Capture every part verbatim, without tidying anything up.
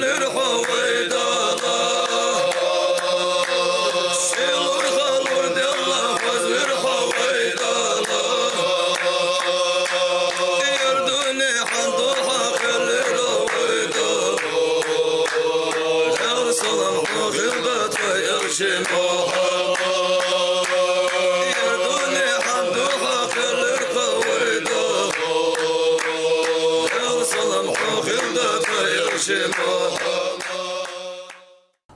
Хьо вай Дала, сийлур-халур Даьла, хоза вир хьо вай Дала. Ер дунен хьан духьа хилира вай Дала. Даьла салам хьона хилда тха элча Мухьаммад. Ер дунен хьан духьа хилира вай Дала. Даьла салам хьона хилда тха элча Мухьаммад.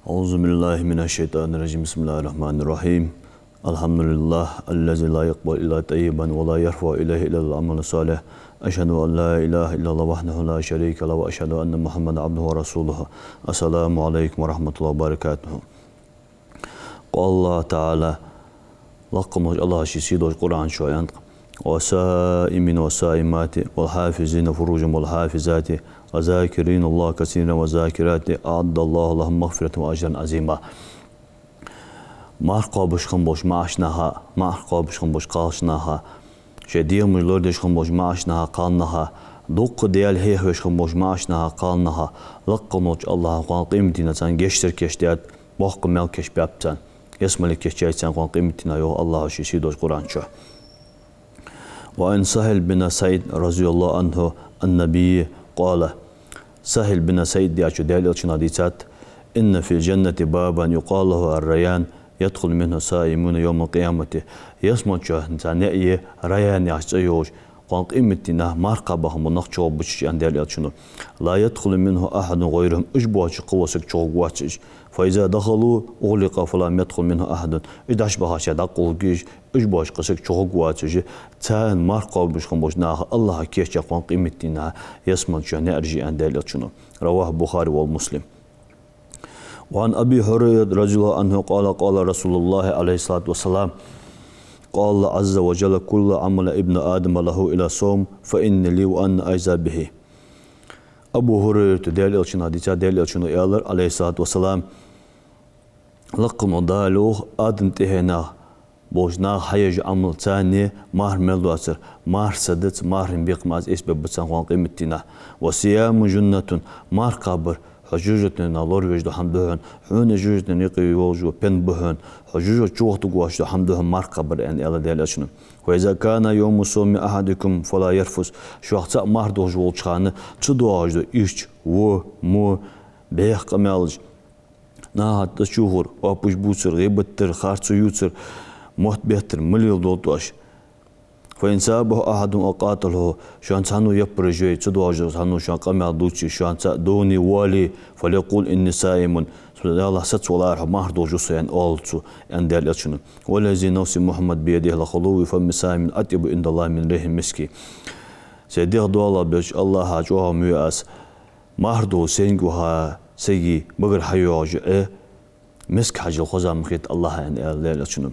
أعوذ بالله من الشيطان الرجيم. بسم الله الرحمن الرحيم. الحمد لله الذي لا يقبل إلا طيبا ولا يرفع إليه إلا العمل الصالح. أشهد أن لا إله إلا الله وحده لا شريك له وأشهد أن محمدا عبده ورسوله. السلام عليكم ورحمة الله وبركاته. قال الله تعالى, лакха волча АллахӀа ший сий долча Къуръан чу аьннад: والصائمين والصائمات والحافظين فروجهم والحافظات والذاكرين الله كثيرا والذاكرات أعد الله لهم مغفرة وأجرا عظيما. Марха кхоабаш хинна болча маӀача наха, марха кхоабаш хинна болча кхалча наха, шоай дегӀамаш лорадеш хинна болча маӀача наха, кхалнаха, дукха Даьла хьехавеш хинна болча маӀача наха, кхалнаха, лакха волча АллахӀа кхоана къематдийнахьа царна гешт-саркаш даьд, боккха мел кийчбаьб царна, ялсмале кийчъяьй царна кхоана къематдийнахьа, йоах АллахӀа ший сий долча Къуръан чу. وعن سهل بن سعد رضي الله عنه عن النبي قال, СахӀл бин СаӀид яхачо Даьла элчанах дийцад: إن في الجنة بابا يقال له الريان يدخل منه الصائمون يوم القيامة. Ялсмале чу цхьа наӀар я, Раян яхаш цӀи йолаш, кхоана къематдийнахьа марха кхаба хинна бола нах чугӀоргбац уж, аьннад Даьла элчано. لا يدخل منه أحد غيرهم, уж боацача кхы вола саг чугӀоргвац уж. فإذا دخلوا أغلق فلم يدخل منه أحد. Уж дӀачубахача дӀакъовларгья уж, уж боацача кхы саг чугӀоргвац уж. Царна марха кхоабаш хинна болча наха АллахӀа кийчъяьй кхоана къематдийнахьа ялсмале чу наӀараш я, аьннад Даьла элчано. رواه البخاري ومسلم. وعن أبي هريرة رضي الله عنه قال قال رسول الله عليه الصلاة والسلام قال عز وجل كل عمل ابن آدم له إلا الصوم فإني لي وأنا أجزي به. Абу ХӀурайрата Даьла элчанах дийцад, Даьла элчано аьлар, عليه الصلاة والسلام: Лакха волча Дала йоах, Адама тӀехьенах болча наха хьаеш Ӏамал царна я, марха мел доацар, марха са да, цу мархий бекхам аз эцбергба царна кхоана къематдийнахьа. وصيام جنة, марха кхабар, хьо жожагӀатенах лоравеш дола хӀама да хьона, хьона жожагӀатен юкъе йолаш йола пен ба хьона, хьо жожагӀате чувахийтаргвоацаш дола хӀама да хьона марха кхабар, аьнна, аьлар Даьла элчано. وإذا كان يوم صوم أحدكم فلا يرفث, шух цаӀ марха долаш волча хана ца доагӀаш дола ирча, во, мо, бӀеха къамаьлаш, нахах тӀачухар, оапаш бувцар, гӀийбат дар, харцо ювцар, мотт беттар ма леладолда оаш. فإن سابه أحد أو قاتله, шоана цхьанне яппараш йой, ца доагӀаш дола цхьанне шоана къамаьл дувце, шоана цаӀ довне воале, فليقل إني صائم, со, Даьлах, сацвалара, марха долаш ва со, аьнна, оалалда цо, аьннад Даьла элчано. والذي نفس محمد بيده لخلو فم صائم أطيب عند الله من ريح المسك. Се дегӀ доалахьа болча АллахӀа чӀоагӀо ма йий аз, марха долаш сенга ваха сага багара хьайоагӀаш йола Ӏе миска хьажал хоза ма хет АллахӀа, аьнна, аьлар Даьла элчано.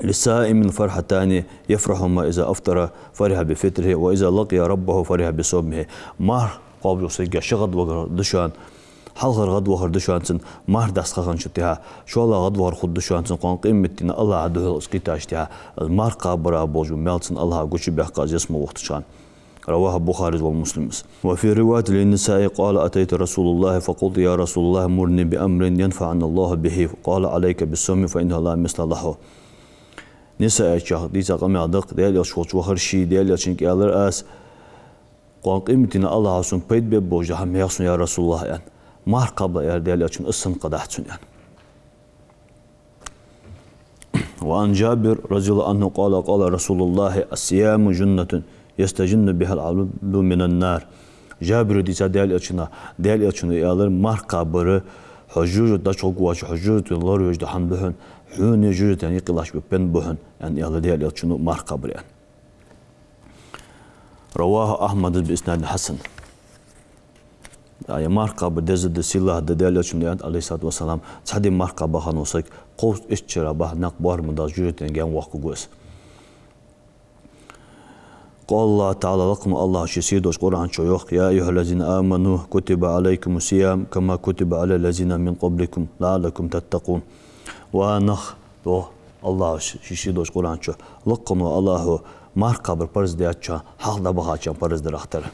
للصائم فرحتان يفرحهما إذا أفطر فرح بفطره وإذا لقي ربه فرح بصومه. Марха кхоабаш волча сага ши гӀадвахар да шоана, хьалхара гӀадвахар да шоана цун марха дӀасахинначул тӀехьагӀа, шоллагӀа гӀадвахар хургда шоана цун кхоана къематдийнахьа АллахӀа духьала из кхийттачул тӀехьагӀа, марха кхабара болаш бола маьл цунна АллахӀа гучабаьккха из ялсмале вахийтача хана. رواه البخاري ومسلم. وفي رواية للنسائي قال أتيت رسول الله فقلت يا رسول الله مرني بأمر ينفعني الله به قال عليك بالصوم فإنه لا مثل له. НисаӀе чу дийца къамаьл да-кх, Даьла элча волча вахар ше, Даьла элчанга аьлар аз: кхоана къематдийнахьа АллахӀа сона пайда бергболаш дола хӀама хьеха сона, я РасулаллахӀ, аьнна. Марха кхаба, аьлар Даьла элчано, из санна кхы дац цунна, аьнна. وعن جابر رضي الله عنه قال قال رسول الله الصيام جنة يستجن بها العبد من النار. Жабира дийцад Даьла элчанах, Даьла элчано аьлар: марха кхабар хьо жожагӀатех дӀачугӀоргвоацаш, хьо жожагӀатенах лоравеш дола хӀама да хьона, хьона жожагӀатен юкъе латташ бола пен ба хьона, аьнна, аьлар Даьла элчано, марха кхабар, аьнна. رواه أحمد بإسناد حسن. Ай, марха кхабар деза да, сийлахь да, Даьла элчано аьннад, عليه الصلاة والسلام, цхьа ди марха кхаьба хинна вола саг кховзткъеи итт шера бахьан накъ боарам даллалца жожагӀатен гаьна воаккхаргва из. قال الله تعالى, лакха волча АллахӀа ший сий долча Къуръан чу йоах: يا أيها الذين آمنوا كتب عليكم الصيام كما كتب على الذين من قبلكم لعلكم تتقون. Ва нах, йоах АллахӀа ший сий долча Къуръан чу, лакха волча АллахӀа марха кхабар парз даьча, хьалха дӀабахачарна парз дарах тара.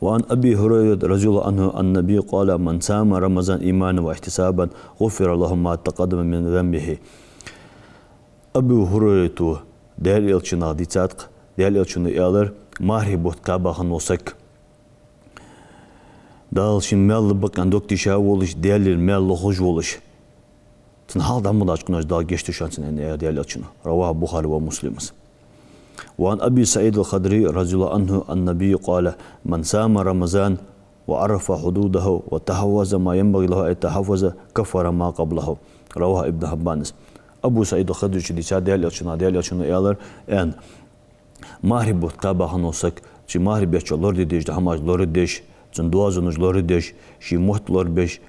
وعن أبي هريرة رضي الله عنه أن النبي قال: من صام رمضان إيمانا واحتسابا غفر له ما تقدم من ذنبه. Абу Хурайрата Даьла Элчанах дийцад-кх, Даьла Элчано аьлар: мархий бутт кхаьба хинна вола саг, Дала шийна маьл лургба аьнна дог тийша волаш, Даьлагара маьл лохаш волаш, цун хьалха дӀа ма дагӀача къиношта Дала гешт ду шоана цунна, аьнна, аьлар Даьла Элчано. رواه البخاري ومسلم. وعن أبي سعيد الخدري رضي الله عنه أن النبي قال: من صام رمضان وعرف حدوده وتحفظ ما ينبغي له أن يتحفظ كفر ما قبله. رواه ابن حبان. Абу СаӀид ал-Хадри чу дийцад Даьла Элчанах, Даьла Элчано аьлар, аьнна: мархий бутт кхаьба хинна вола саг, цу мархий бетта чу лораде дезаш дола хӀамаш лорадеш, цун доазонаш лорадеш, ший мотт лорабеш,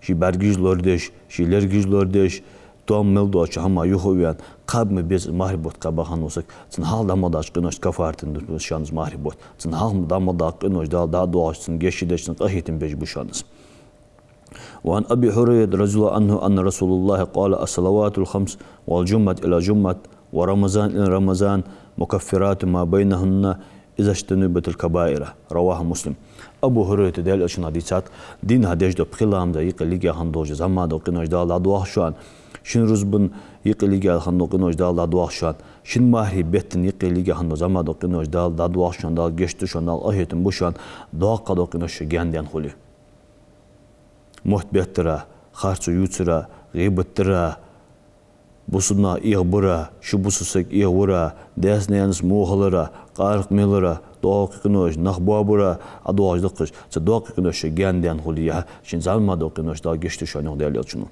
ший бӀаргаш лорадеш, ший лергаш лорадеш, тоам мел доацача хӀамах юха а ваьнна, кхаба ма беза из мархий бутт кхаьба хинна вола саг, цун хьалха дӀа ма дагӀача къиношта каффарат да шоана из мархий бутт. Цун хьалха дӀа ма дагӀача къиношта Дала дӀа а доахаш, цунна гешт деш, цунна къахетам беш ба шоана из. وعن أبي هريرة رضي الله عنه أن رسول الله قال: الصلوات الخمس والجمعة إلى الجمعة ورمضان إلى رمضان مكفرات ما بينهن إذا اجتنبت الكبائر. رواه مسلم. Абу Хурайрата Даьла Элчанах дийцад, дийнахьа деш дола пхи ламаз юкъе лигахьа долча зӀамига дола къинош Дала дӀадоах шоана, шин рузбан юкъе лигахьа дола къинош Дала дӀадоах шоана, шин мархий бетта юкъе лигахьа дола зӀамига дола къинош Дала дӀадоах шоана, Дала гешт ду шоана, Дала къахетам бу шоана, доккха дола къинош шо гаьна даьнна хуле. Мотт беттара, харцо ювцара, гӀийбат дара, бусалба нах эгӀабара, ши бусалба саг эгӀавара, даьца-наьнаца во хилара, къаракъ мелара, доккхий къинош, нах боабара, Ӏадоагӏаш даккхаш, цу доккхий къинош шо гаьна даьнна хуле, шин зӀамига дола къинош Дала гешт ду шоана, йоах Даьла Элчано.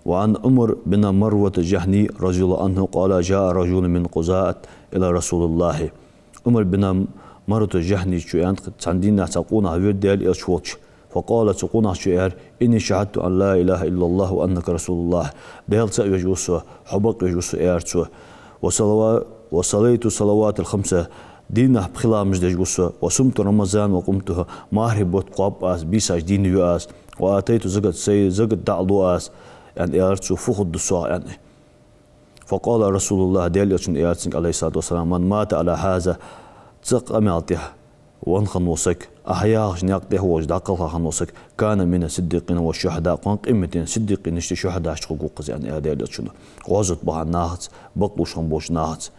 وعن عمرو بن مرة الجهني رضي الله عنه قال: جاء رجل من خزاعة إلى رسول الله. Ӏумар бин Маррат ал-Жахьни чу аьннад, цхьан дийнахьа цхьа къонах вера Даьла Элча волча. فقال, цу къонахчо аьлар: إني شهدت أن لا إله إلا الله وأنك رسول الله. Даьла цаӀ веш ва со, хьо бакъ веш ва со, аьлар цо. وصلوا-, وصليت الصلوات الخمس, дийнахьа пхи ламаз деш ва со. وصمت رمضان وقمته, мархий бутт кхоаб аз, бийсаш дийна ю аз. وآتيت الزكاة, сай закат дӀа а лу аз, аьнна, аьлар цо, фу хургда сох, аьнна. فقال رسول الله, Даьла Элчано аьлар цунга, عليه الصلاة والسلام: من مات على هذا, цу къамаьла тӀа венна хинна вола саг, Ӏа яхача наькъа тӀа волаш дӀакхалха хинна вола саг, كان من الصديقين والشهداء, кхоана къематдийнахьа сиддикъинашца, шухӀадашца гӀоргва-кх из, аьнна, аьлар Даьла Элчано. ГӀазот бахача нахаца, бакълувш хинна болча нахаца.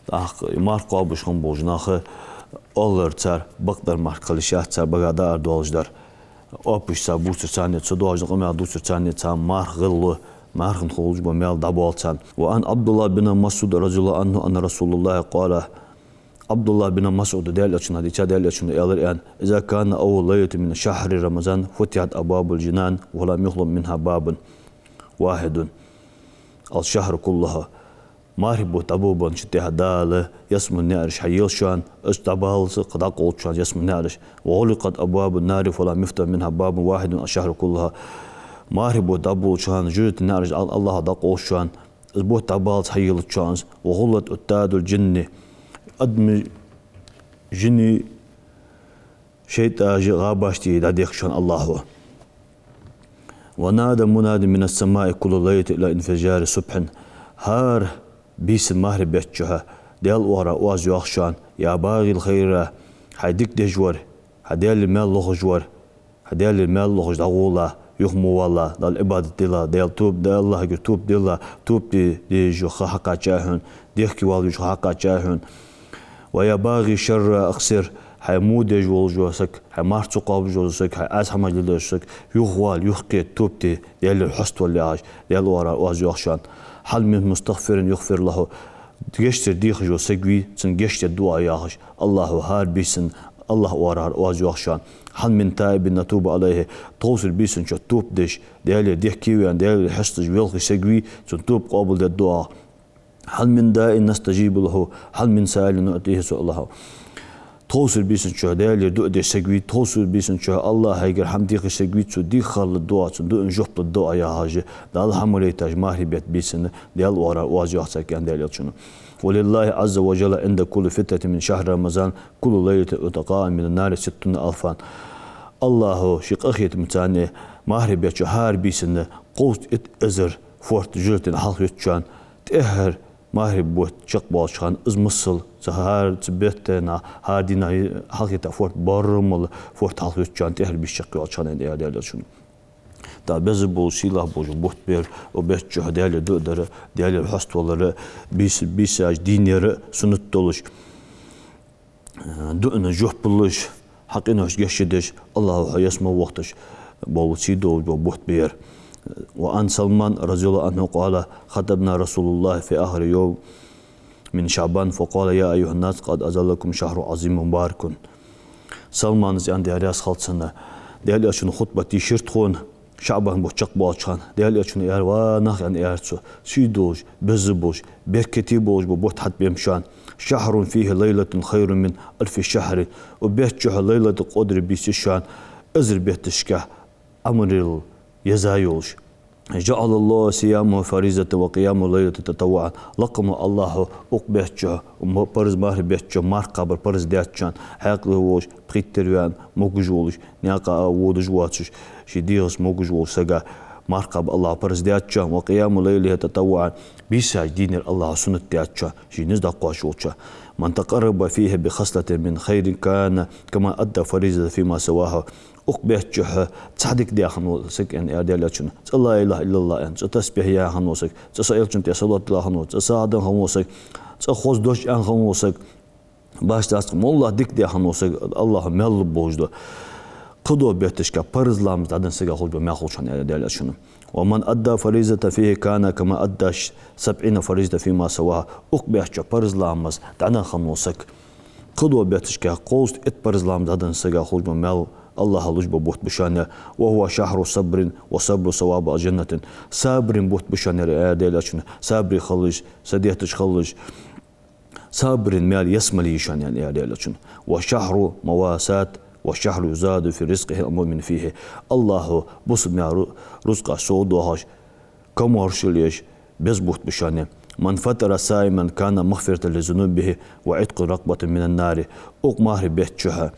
ТӀаккха марха кхоабаш хинна болча наха оалар цар, бакъдар марха кхалишац цар, багах даар долаш дар. Оапаш цар бувцар царна, цу дожна къамаьл дувцар царна, царна марха гӀелло, марханна хулаш бола маьл дӀабоал царна. وعن عبد الله بن مسعود رضي الله عنه أن رسول الله قال, Ӏабдуллахь бин МасӀуда Даьла Элчанах дийцад, Даьла Элчано аьлар, аьнна: إذا كان أول ليلة من شهر رمضان فتحت أبواب الجنان ولم يغلق منها باب واحد الشهر كله. Мархий бутт дӀаболабенначул тӀехьагӀа Дала ялсмала наӀараш хьаелаш шоана, уж дӀабаллалца кхы дӀакъовлац шоана ялсмала наӀараш. وغلقت أبواب النار فلم يفتح منها باب واحد الشهر كله. Мархий бутт дӀаболабеннача хана жожагӀатен наӀараш Ал-, АллахӀа дӀакъовлац шоана, из бутт дӀабаллалца хьаелац шоана из. وغلت أعتاد الجن, адамий, жиний, шайтӀажий гӀабаш тӀа дӀадехк шоана АллахӀа. ونادى مناد من السماء كل ليلة إلى انفجار الصبح. ХӀара бийсан мархий бетта чухь Даьла оагӀорахьара оаз йоах шоана: يا باغي الخير, хьай дика деш вар, хьай Даьлагара маьл лохаш вар, хьай Даьлагара маьл лохаш дӀагӀолахь, юха ма валахь, Далла Ӏибадат делахь, Даьла тоба, Даьла АллахӀагара тоба делахь, тоба де дезаш йола ха хьакхаьчай хьона, дехке вала везаш йола ха хьакхаьчай хьона. ويا باغي الشر أقصر, хьай во деш волаш вола саг, хьай марха ца кхоабаш вола саг, хьай Ӏаьса хӀамаш леладеш вола саг, юхавала, юхакхета, тоба де, Даьлагара хьаставала яхаш, Даьла оагӀорахьара оаз йоах шоана. هل من مستغفر يغفر له, гештдар дехаш вола саг вий, цунна гешт дергда оаха яхаш, АллахӀа хӀара бийсан АллахӀа оагӀорахьара оаз йоах шоана. هل من تائب نتوب عليه, тховсара бийсан чухь тоба деш, Даьлагара дехке а ваьнна, Даьлагара хьесташ велхаш саг вий, цун тоба къоабалдергда оаха. هل من داع نستجيب له, هل من سائل نعطيه سؤله. Тховсара бийсан чухь Даьлагара дуӀа деш саг вий, тховсара бийсан чухь АллахӀагара хӀама дехаш саг вий, цо дийхар лургда оаха, цун дуӀан жоп лургда оаха яхаш, Дала хьамалийташ мархий бетта бийсан Даьла оагӀорахьара оаз йоах царга, аьннад Даьла Элчано. ولله عز وجل عند كل فتنة من شهر رمضان كل ليلة عتقاء من النار ستون ألفا. АллахӀа ший къахетамца мархий бетта чу хӀара бийсан кховзткъа итт эзар форд жожагӀатен хьалхавет шоана, тӀеххьара мархий бутт чакхбоалача хана из масал, цу хӀара, цу бетта, хӀара дийнахьа хьалхетта форд барамал форд хьалхаьвзача хана, тӀехьара бийса чакхйоалача хана, аьнна, аьлар Даьла Элчано. ТӀаккха беза болаш, сийлахь болаш бутт ба ер, укх бетта чухь Даьлага дуӀа дар, Даьлагара хьаставалар, бийса, бийсаш дийна яр суннат долаш, дуӀанна жоп луш, хьа къиношта гешт деш, АллахӀа хьо ялсмала вахийташ бола, сий долаш бола бутт ба ер. وعن سلمان رضي الله عنه قال: خطبنا رسول الله في آخر يوم من شعبان فقال: يا أيها الناس، قد أظلكم شهر عظيم مبارك. Салмана, Даьла раьза хилва цунна, Даьла Элчано хутбат дийшар тхона, ШаӀбан бутт чакхбоалача хана. Даьла Элчано аьлар: «Ва нах, — аьнна, аьлар цо, — сий долаш, беза болаш, беркате болаш бола бутт хьатӀабена шоана. شهر فيه ليلة خير من ألف شهر». Укх бетта чухь Лайлатуль-Къадр бийса я шоана эзар бетташкахь Ӏамарел еза йолаш. جعل الله صيامه فريضة وقيام الليل تطوعا. Лакха волча АллахӀа укх бетта чухь, м-, парз мархий бетта чухь, марха кхабар парз даьд шоана, хьаькъале волаш, пхийттара ваьнна, могаш волаш, наькъа а водаш воацаш, ший дегӀаца могаш волча сага марха кхаба АллахӀа парз даьд шоана, وقيام الليل تطوعا, бийсаш дийна яр АллахӀа суннат даьд шоана, ший низ дӀакхоачаш волча. من تقرب فيه بخصلة من خير كان كمن أدى فريضة فيما سواه. Укх бетта чухь цхьа дика даь хинна вола саг, аьнна, аьлар Даьла Элчано, цкъа لا إله إلا الله аьнна, цкъа тасбихь яь хинна вола саг, цкъа са Элчанна тӀа салот дилла хинна вола саг, цкъа сагӀа даь хинна вола саг, цкъа хоза дош аьнна хинна вола саг, башха дац-кх, моллагӀа дика даь хинна вола саг, АллахӀа маьл лургболаш да. Кхыдола бетташка парз ламаз дӀаденнача сага хулаш ба маьл хулаш, аьнна, аьлар Даьла Элчано. ومن أدى فريضة فيه كان كمن أدى سبعين فريضة فيما سواه. Укх бетта чухь парз ламаз дӀаденна хинна вола саг, кхыдола бетташка кхузткъа итт парз ламаз дӀаденнача сага хулаш ба маьл, АллахӀа луш бола бутт ба шоана ер. وهو شهر صبر والصبر ثواب الجنة. Сабаран бутт ба шоана ер, аьлар Даьла Элчано. Сабаре хилалаш, сабаре хилалаш, сабаран маьл ялсмале я шоана, аьлар Даьла Элчано. وشهر مواساة وشهر يزاد في رزق المؤمن فيه. АллахӀа бусалба наьха ру-, рузкъаш совдоахаш, камаьршал еш беза бутт ба шоана ер. من فطر صائما كان مغفرة لذنوبه وعتق رقبة من النار. Укх мархий бетта чухь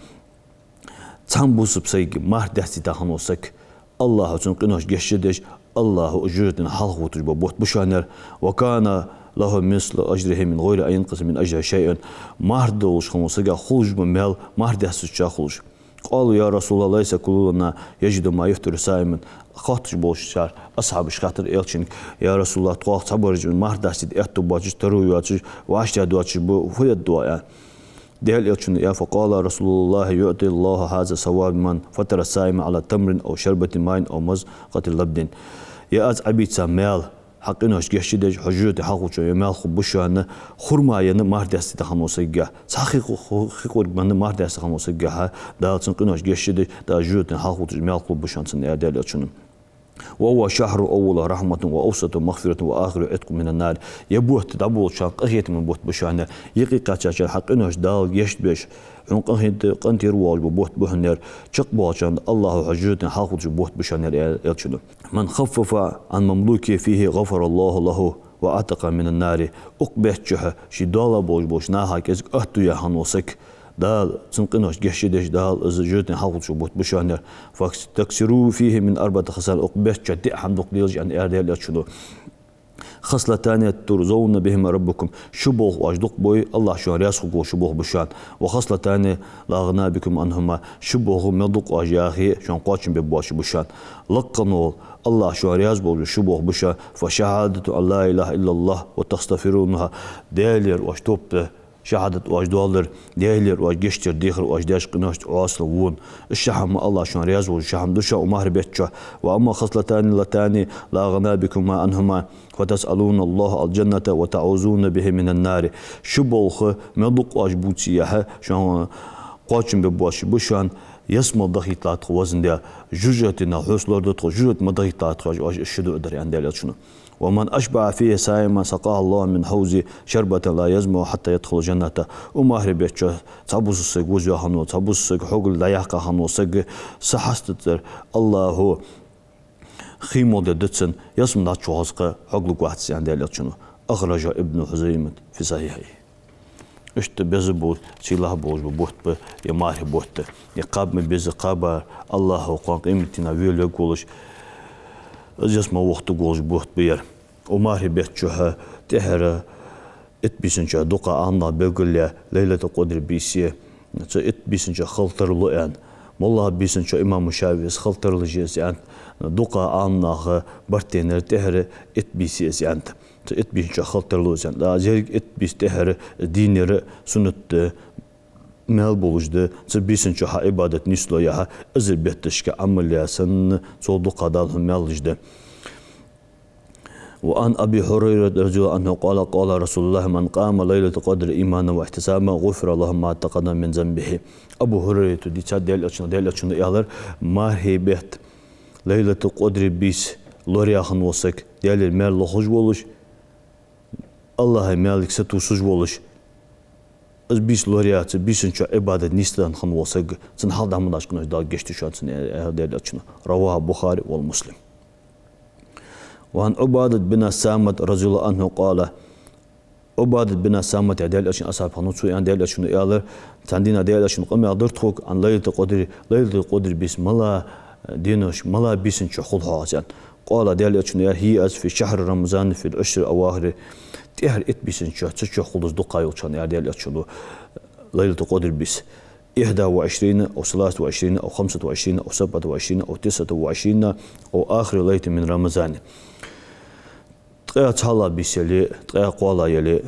цхьан бусалба сага марха даьстийта хинна вола саг, АллахӀа цун къиношта гешт деш, АллахӀа жожагӀатен хьалхавувтташ бола бутт ба шоана ер. وكان له مثل أجره من غير أن ينقص من أجره شيء. Марха долаш хинна вола сага хулаш ба маьл, марха даьстача хулаш. قالوا: يا رسول الله، ليس كلنا يجد ما يفطر صائما. Хоатташ болча асхьабаша хаьттар Элчанга: «Я РасулаллахӀ, тхох цхьабараш марха даьстийта аьттув боацаш, таро йоацаш, вӀаштӀехьа доацаш ба, фу де деза?» — аьнна. Даьла Элчано аьлар: فقال رسول الله: يعطي الله هذا ثواب من فطر صائما على تمر أو شربة ماء أو مذقة لبن. Ер аз Ӏобийца маьл, хьа къиношта гешт деш, хьо жожагӀатен хьалхавувттачоа ер маьл хургба шоана, хурма енна марха даьстийта хинна вола сагагахь, цхьа хи-, хи-, хи къург менна марха даьстийта хинна вола сагагахь, Дала цун къиношта гешт деш, Дала жожагӀатен хьалхавувтташ маьл хургба шоана цунна, аьлар Даьла Элчано. وهو شهر أوله رحمة وأوسطه مغفرة وآخره عتق من النار. Ер бутт дӀаболалуча хана къахетама бутт ба шоана ер. Юкъе кхаьчачарна хьа къиношта Дала гешт беш, хьона къахетам, къинтӀера воалаш бола бутт ба хьона ер. Чакхбоалача хана АллахӀа хьо жожагӀатен хьалхавувтташ бола бутт ба шоана ер, аьлар Элчано. من خفف عن مملوكه فيه غفر الله له وأعتقه من النار. Укх бетта чухь ший дола болаш болча наха кӀезига аьттув яь хинна вола саг, Дала цун къиношта гешт деш, Дала из жожагӀатен хьалхавувтташ бола бутт ба шоана ер. فاستكثروا فيه من أربع خصال. Укх бетта чухь диъ хӀама дукха делаш, аьнна, аьлар Даьла Элчано. خصلتان ترضون بهما ربكم. Ши болх оаш дукха бой, АллахӀ шоана раьза хургвола ши болх ба шоана. وخصلتان لا غنى بكم عنهما. Ши болх мел дукха оаш яхе, шоана кхоачам бергбоацаш ба шоана. Лакха вола, АллахӀ шоана раьза волаш ши болх ба шоана. فشهادة أن لا إله إلا الله وتستغفرونها. Даьлагара оаш тоба де, шахӀадат оаш доаллар, Даьлагара оаш гешт дар дехар, оаш деш къиношта Ӏосал вон. Из ши хӀама АллахӀ шоана раьза волаш ши хӀама да шоана укх мархий бетта чухь. وأما الخصلتان اللتان لا غنى بكما عنهما فتسألون الله الجنة وتعوذون به من النار. Ши болх мел дукха оаш бувцеяхь, шоана кхоачам бергбоацаш ба шоана, ялсмала дахийталахь тхо, Везан Даьла, жожагӀатенах хьоса лорадолда тхо, жожагӀате ма дахийталахь тхо, оаш из ши дуӀа дар, аьнна, Даьла Элчано. ومن أشبع فيه صائما سقاه الله من حوضي شربة لا يظمأ حتى يدخل الجنة. Укх мархий бетта чухь цхьа бусалба саг вуза ваь хинна вола, цхьа бусалба саг хьогал дӀаяьккха хинна вола саг са хьастаца АллахӀа хий мел дергда цунна, ялсмала дӀачувоалаш кхы хьоглургвац, аьнна, Даьла Элчано. أخرجه ابن خزيمة في صحيحه. Иштта беза болаш, сийлахь болаш бола бутт ба ер мархий бутт. Ер кхаба ма беззара кхаба, АллахӀа кхоана къематдийнахьа велавергволаш, из ялсмала вахийтаргволаш бутт ба ер. Укх мархий бетта чухь тӀехьара Итт бийсан чу дукха Ӏаламнаха белгалъяь Лайлатуль-Къадр бийса я, цу итт бийсан чу хила тарлу аьнна. МоллагӀа бийсан чу имам ШафиӀийс хила тарлуш я из аьннад, дукха Ӏаламнаха барт деннар тӀехьара итт бийса я из аьннад. Цу итт бийсан чу хила тарлу из аьннад. ТӀаккха еррига итт бийса тӀехьара дийна яр суннат да, маьл болаш да, цу бийсан чу хьа Ӏибадат нийслой яхь, эзар бетташка Ӏамал яь санна, цул дукха Дала хьона маьл луш да. وعن أبي هريرة رضي الله عنه قال: قال رسول الله: من قام ليلة القدر إيمانا واحتسابا غفر له ما تقدم من ذنبه. Абу ХӀурайрата дийцад Даьла Элчано, Даьла Элчано аьлар: мархий бетта Лайлатуль-Къадр бийса лораяь хинна вола саг, Даьлагара маьл лохаш волаш, АллахӀа маьлага сатувсаш волаш, из бийса лораяь, цу бийсан чу Ӏибадат нийсденна хинна вола саг, цун хьалха дӀа ма дашканаш Дала гешт ду шоана цунна, аьлар Даьла Элчано. رواه البخاري ومسلم. وعن عبادة بن الصامت رضي الله عنه قال: Ӏубадат бин ас-Самит яха Даьла Элчан асхьаб хиннав, цо аьннад, Даьла Элчано аьлар: цхьан дийнахьа Даьла Элчано къамаьл дир тхога, عن ليلة القدر, Лайлатуль-Къадр бийса мала дийнаш, мала бийсан чу хул хьо аьнна. قال, Даьла Элчано аьлар: هي, из, في شهر رمضان في العشر الأواخر. ТӀехьара итт бийсан чу, цу чу хул из дукха йолча хана, аьлар Даьла Элчано, Лайлатуль-Къадр бийса. إحدى وعشرين أو ثلاثة وعشرين أو خمسة وعشرين أو سبعة وعشرين أو تسعة وعشرين أو آخر ليلة من رمضان. Ткъаь цхьоалагӀа бийса яле, ткъаь кхоалагӀа яле,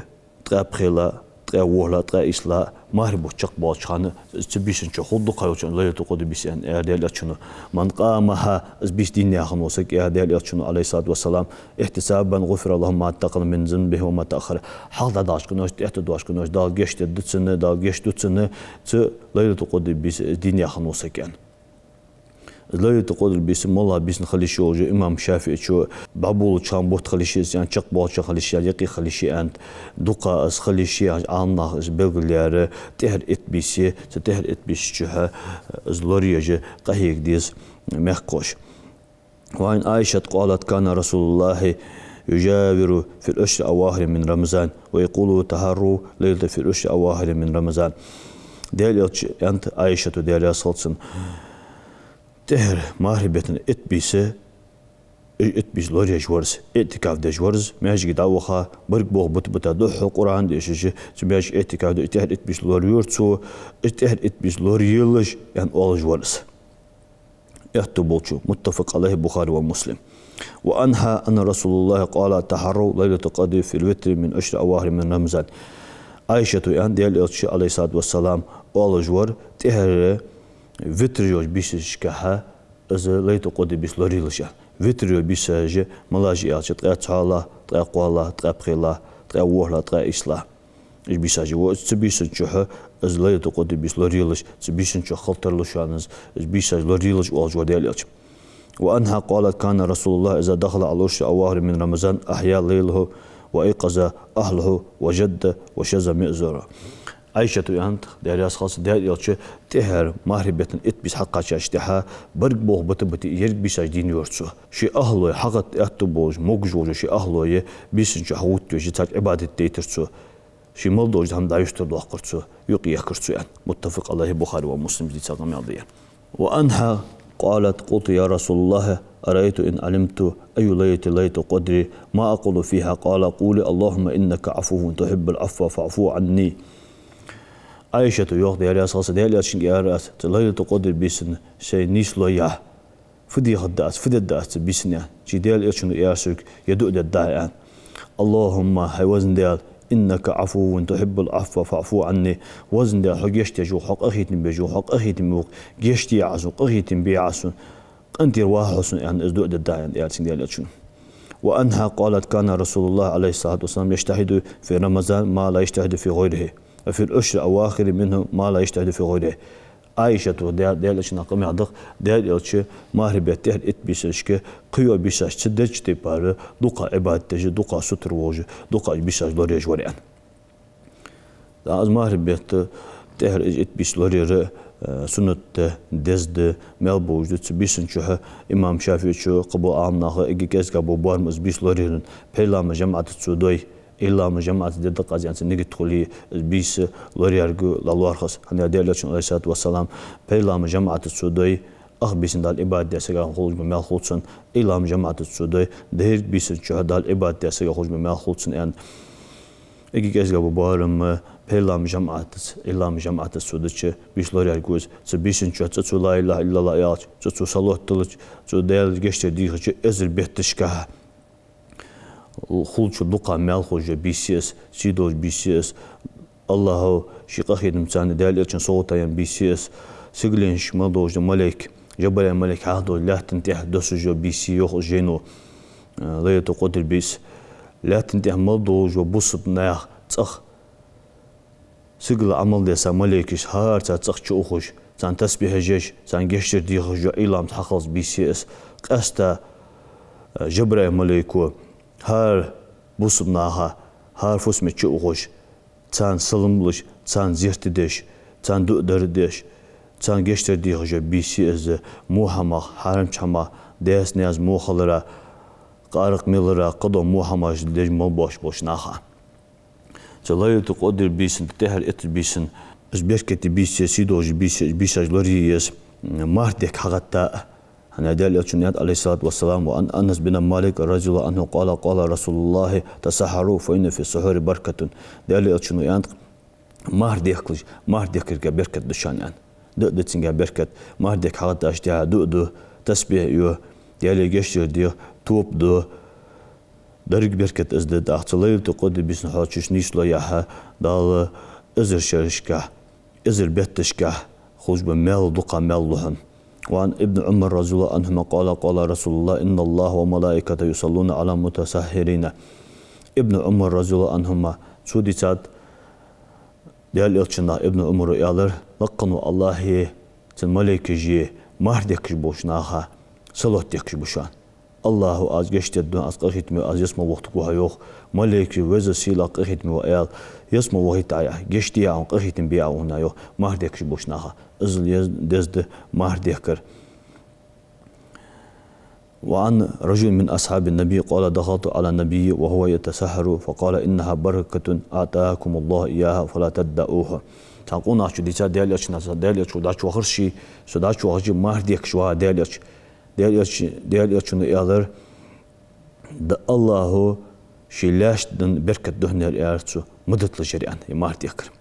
ткъаь пхелагӀа, ткъаь ворхӀлагӀа, ткъаь ийслагӀа, мархий бутт чакхбоалача хана, цу бийсан чу хул дукха йолча хана Лайлатуль-Къадр бийса, аьнна, аьлар Даьла Элчано. من قامها, из бийса дийна яь хинна вола саг, аьлар Даьла Элчано, عليه الصلاة والسلام, احتسابا غفر له ما تقدم من ذنبه وما تأخر. Хьалха дӀадахача къиношта, тӀехьа дӀадахача къиношта Дала гешт дергда цунна, Дала гешт ду цунна, цу Лайлатуль-Къадр бийса дийна яь хинна вола саг, аьнна. Лайлатуль-Къадр бийса моллагӀа бийсан хила йиш йолаш я, имам ШафиӀийчо, бӀаболалуча хана бутт хила йиш я из аьннад, чакхбоалача хана хила йиш я, юкъе хила йиш я аьннад, дукха из хила йиш я аьнна, Ӏаламнаха из белгалъяьр тӀехьара итт бийса я, цу тӀехьара итт бийсан чухь из лораеш къахьега деза мехкахоша. وعن عائشة قالت: كان رسول الله يجاور في العشر الأواخر من رمضان ويقول: تحروا ليلة في العشر الأواخر من رمضان. Даьла Элчано аьннад Ӏайшата, Даьла раьза хилва цунна, тӀехьара мархий бетта итт бийса, итт бийса лораеш вар из, иӀтикаф деш вар из, маьждиге дӀа а ваха, барг болх бита-бита, духхьал Къуръан дешаш, цу маьждиге иӀтикаф деш, тӀехьара итт бийса лоравора цо, тӀехьара итт бийса лораелаш, аьнна, оалаш вар из. Аьттув болчо. متفق عليه البخاري ومسلم. وعنها أن رسول الله قال: تحروا ليلة القدر في الوتر من العشر الأواخر من رمضان. Ӏайшата аьннад, Даьла Элчано, عليه الصلاة والسلام, оалаш вар, тӀехьара витр йолча бийсашкахьа из Лайлатуль-Къадр бийса лораелаш, аьнна. Витр йола бийсаш малаш я аьлча, ткъаь цхьоалагӀа, ткъаь кхоалагӀа, ткъаь пхелагӀа, ткъаь ворхӀлагӀа, ткъаь ийслагӀа. Уж бийсаш я. Цу бийсан чухь из Лайлатуль-Къадр бийса лораелаш, цу бийсан чу хила тарлу шоана из, уж бийсаш лораелаш, оалаш вар Даьла Элчано. وعنها قالت: كان رسول الله إذا دخل العشر الأواخر من رمضان أحيا ليله وأيقظ أهله وجد وشذ مئزره. Ӏайшата аьннад, Даьла раьза хилва цунна, Даьла Элчано тӀехьара мархий бетта итт бийса хьакхаьчача тӀехьа барг болх бита-бита, еррига бийсаш дийна йора цо. Ший ахӀлой, хьагӀатта аьттув болаш, могаш волаш ший ахӀлой бийсан чу хьагӀовттавеш, царга Ӏибадат дайтар цо. Ший мел долча хӀаман дӀаюстар доаккхар цо, юкъеехкар цо, аьнна. متفق عليه, Бухаре ва Муслима дийца къамаьл да ер. وعنها قالت: قلت: يا رسول الله، أرأيت إن علمت أي ليلة ليلة القدر ما أقول فيها؟ قال: قولي: اللهم إنك عفو تحب العفو فاعف عني. Ӏайшата йоах, Даьла раьза хилва цунна, Даьла Элчанга аьлар аз, цу Лайлатуль-Къадр бийсан шоай нийслой яхь. Фу дехаргда аз, фу дергда аз цу бийсан, аьнна. Ший Даьла Элчано аьлар сога, ер дуӀа дергда хьо, аьнна. اللهم, хӀай везан Даьла, إنك عفو تحب العفو فاعف عني. Везан Даьла, хьо гешт деш ва, хьо къахетам беш ва, хьо къахетаме ва, гешт де Ӏа сона, къахетам бе Ӏа сона, къинтӀера ваха хьо сона, аьнна, из дуӀа дергда хьо, аьнна, аьлар цунга Даьла Элчано. وعنها قالت: كان رسول الله عليه الصلاة والسلام يجتهد في رمضان ما لا يجتهد في غيره، وفي العشر الأواخر منه ما لا يجتهد في غيره. Ӏайшата, Даьла, Даьла Элчанах къамаьл да-кх, Даьла Элчано мархий бетта тӀехьара итт бийсашка, кхыйола бийсаш ца деча тайпара, дукха Ӏибадат деш, дукха сутара волаш, дукха бийсаш лораеш вар, аьнна. ТӀаккха из мархий бетта тӀехьара из итт бийса лораер, э, суннат да, деза да, маьл болаш да. Цу бийсан чухь имам ШафиӀийчо, кхыбола Ӏаламнаха, эггара кӀезигагӀа бола боарам из бийса лораеран, пхьегӀа ламаз жамаӀатаца цо дой, эггара ламаз жамаӀатаца дергда-кх аз, аьнна, цу нигат хуле, из бийса лораяргахьа лоархӀ из. ХӀана аьлча Даьла Элчано, عليه الصلاة والسلام, пхьегӀа ламаз жамаӀатаца цо дой, ах бийсан Далла Ӏибадат даь сагах хулаш бола маьл хул цунна, эггара ламаз жамаӀатаца цо дой, деррига бийсан чухь Далла Ӏибадат даь сагах хулаш бола маьл хул цунна, аьнна. Эггара кӀезига ба барам, пхьиламан жамаӀатаца, Ӏилламан жамаӀатаца цо дича, бийса лораяьр гуз, цу бийсан чу цу, цу ла илахӀа иллаллахӀ аьлча, цу, цу салот диллача, цу Даьла гешт дар дийхача, эзар бетташка хулача дукха маьл хулаш йола бийса я из, сий долаш бийса я из. АллахӀа ший къахетамца Даьла Элчанна совгӀата яьнна бийса я из. Сигаленаш мел долаш дола малейк, Жабраил малейк хьалха долаш лаьттан тӀа доссаш йола бийса я, йоах жайно, э, Лайлатул-Къадр бийса. Лаьттан тӀа мел долаш йола бусалба наьха цӀагӀа сигала Ӏамал деш дола малейкаш хӀара цар цӀагӀа чуухаш, царна тасбихьаш еш, царна гешт дар дехаш йола Ӏилламца хьакхалла бийса я из. Къаьстта, э, Жабраил малейко хӀара бусалба наха, хӀара фусаме чуухаш, царна салам луш, царна зерат деш, царна дуӀа дар деш, царна гешт дар дехаш йола бийса я из, во хӀамах, хьарамча хӀамах, даьца-наьнаца во хилара, къаракъ мелара, кхыдола во хӀамаш деш мел боацаш болча наха. Цу Лайлатул-Къадр бийсан тӀехьара эттача бийсан, из беркате бийса я, сий долаш бийса я, бийсаш лорае еза, марха дехка хьагӀатта а. ХӀана аьлча Даьла Элчано аьннад, Ӏалайхи ссалату вассалам, ва Ӏан Анас бин Малик, разияллахӀу Ӏанху, къала, къала расулуллахӀи: «Тасаххару, фа инна фи ссуххури баркатун». Даьла Элчано аьннад, марха дехкалаш, марха дехкарга беркат да шоана, аьнна. ДуӀа да цунга беркат, марха дехка хьагӀаттача тӀехьа дуӀа ду, тасбихь йо, Даьлага гешт дар де, тоба ду, деррига беркат из да. ТӀаккха цу Лайлатул-Къадр бийсан хьоалчаш нийслой яхьа, Дала эзар шерашка, эзар бетташка хулаш ба маьл, дукха маьл лу хьона. وعن ابن عمر رضي الله عنهما قال: قال رسول الله: إن الله وملائكته يصلون على المتسحرين. Ибн Ӏумар, разияллахӀу Ӏанхума, цо дийцад, Даьла Элчано, Ибн Ӏумара аьлар: «Лакха вола АллахӀи цун малейкаши марха дехкаш болча наха салот дехкаш ба шоана». АллахӀо: «Аз гешт дергда, аз къахетаме ва, аз ялсмала вохийтаргва хьо», йоах. Малейкаши: «Веза-Сийлахь, къахетаме ва», аьле, ялсмала вохийта Ӏа, гешт де Ӏа, къахетам бе Ӏа, йоах, марха дехкаш болча наха. Иззал ез-, деза да марха дехкар. وعن رجل من أصحاب النبي قال: دخلت على النبي وهو يتسحر فقال: إنها بركة أعطاكم الله إياها فلا تدعوها. Цхьан къонахчо дийцад Даьла Элчанна, Даьла Элча дӀачувахар ше, со дӀачувахача марха дехкаш вагӀар Даьла Элча. Даьла Элча, Даьла Элчано аьлар: «Да АллахӀо ший лаьшта денна беркат да хьона ер», аьлар цо, ма диталаш ер, аьнна, из марха дехкар.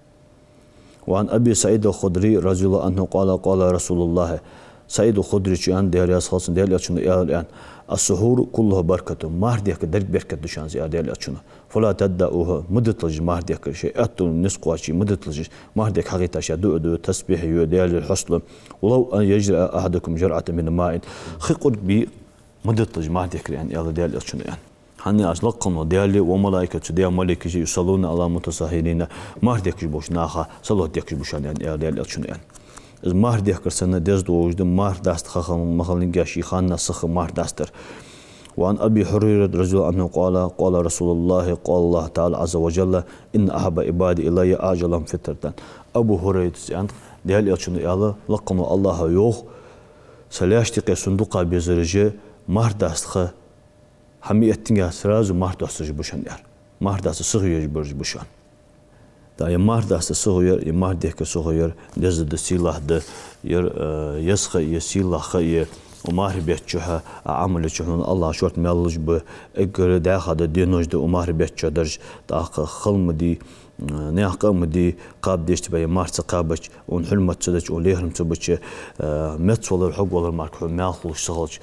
وعن أبي سعيد الخدري رضي الله عنه قال: قال رسول الله. СаӀид ал-Худричо аьннад, Даьла раьза хилва цунна, Даьла Элчано аьлар, аьнна: «السحور كله بركة». Марха дехкар деррига беркат да шоана, аьлар Даьла Элчано. «فلا تدعوها». Ма диталаш марха дехкар, шоай аьттув нийсса кхоаче ма диталаш. Марха дехка хьагӀиттача дуӀа ду, тасбихь йо, Даьлера хьост лу. «ولو أن يجرع أحدكم جرعة من ماء». Хи къурд бе ма диталаш марха дехкар, аьнна, аьлар Даьла Элчано, аьнна. ХӀана аьлча лакха вола Даьла ва малаикату, Даьла малейкаши, يصلون على المتسحرين, марха дехкаш болча наха салот дехкаш ба шоана, аьнна, аьлар Даьла Элчано, аьнна. Из марха дехкар санна деза долаш да марха даста ха хинна ма хиллинге, ший ханна сиха марха дастар. وعن أبي هريرة رضي الله عنه قال: قال رسول الله، قال الله تعالى عز وجل: إن أحب عبادي إلي أعجلهم فطرة. Абу ХӀурайрас аьннад, Даьла Элчано аьлар, лакха вола АллахӀо йоах: «Са лаьшта юкъе сона дукха безараш марха даста ха хьа ма эттинге сразу марха доастараш ба шоана», аьлар. Марха даста сиха йолаш бараш ба шоана. ТӀаккха ер марха даста сиха яр, ер марха дехкар сиха яр деза да, сийлахь да, ер, э, еза ха я, сийлахь ха я. Укх мархий бетта чухь Ӏа Ӏамал еча хьона АллахӀа шортта маьл луш ба, эггара даьха да денош да укх мархий бетта чухь дараш, тӀаккха хала ма дий, наьха къа ма дий, кхаба дезаш ба ер марха ца кхабача, цун хьурмат ца дича, цун лерхӀам ца бича, э, мецвалар, хьогвалар мара хьона маьл хулаш ца хилча.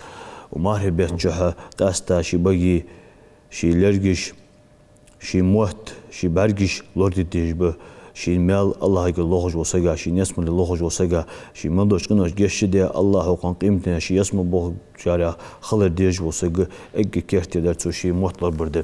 Укх мархий бетта чухь къаьстта ший багий, ший лергаш, ший мотт, ший бӀаргаш лораде дезаш ба. Шийна маьл АллахӀагара лохаш вола саг, шийна ялсмале лохаш вола саг, ший мел долча къиношта гешт де, АллахӀа кхоана къематдийнахьа ший ялсмале бохачарех хилар дезаш вола саг, эггара керттера дар цо ший мотт лорабар да.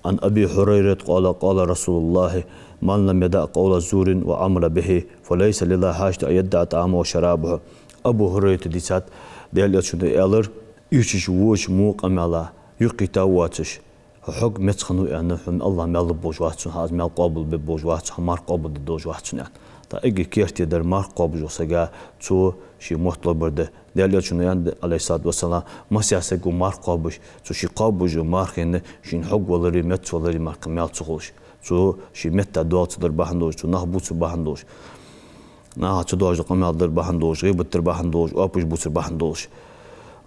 عن أبي هريرة قال: قال رسول الله: من لم يدع قول الزور والعمل به فليس لله حاجة أن يدع طعامه وشرابه. Абу ХӀурайрас дийцад, Даьла Элчано аьлар: «Ирча воча во къамаьла юкъе тӀа воацаш, хьо хьогга меца хиннав аьнна, хьона АллахӀа маьл лургболаш вац хьона, хьа аз маьл къоабалбергболаш вац хьона, хьа марха къоабалдергдолаш вац хьона», аьнна. ТӀаккха эггара керттера дар марха кхоабаш вола саг, цо ший мотт лорабар да. Даьла Элчано аьннад, Ӏалайхи ссалату вассалам, массехк саго марха кхоабаш, цо ше кхоабаш йолча мархийна шийна хьогвалари мецвалари мара маьл ца хулаш. Цо ший метта доал ца дар бахьан долаш, цо нах бувцар бахьан долаш, наха ца доагӀаш дола къамаьл дар бахьан долаш, гӀийбат дар бахьан долаш, оапаш бувцар бахьан долаш.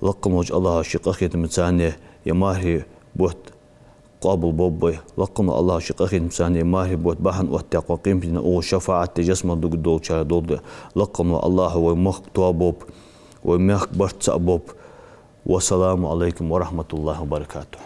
Лакха волча АллахӀа ший къахетамца ер мархий бутт къоабал болба вай. Лакха волча АллахӀа ший къахетамца мархий бутт бахьан оттадаьккха, къематдийнахьа укхо шафаӀат де, ялсмала дуга долчарех долда. Лакха волча АллахӀа вай мохк тоаболба, вай мехка барт цаӀ болба. والسلام عليكم ورحمة الله وبركاته.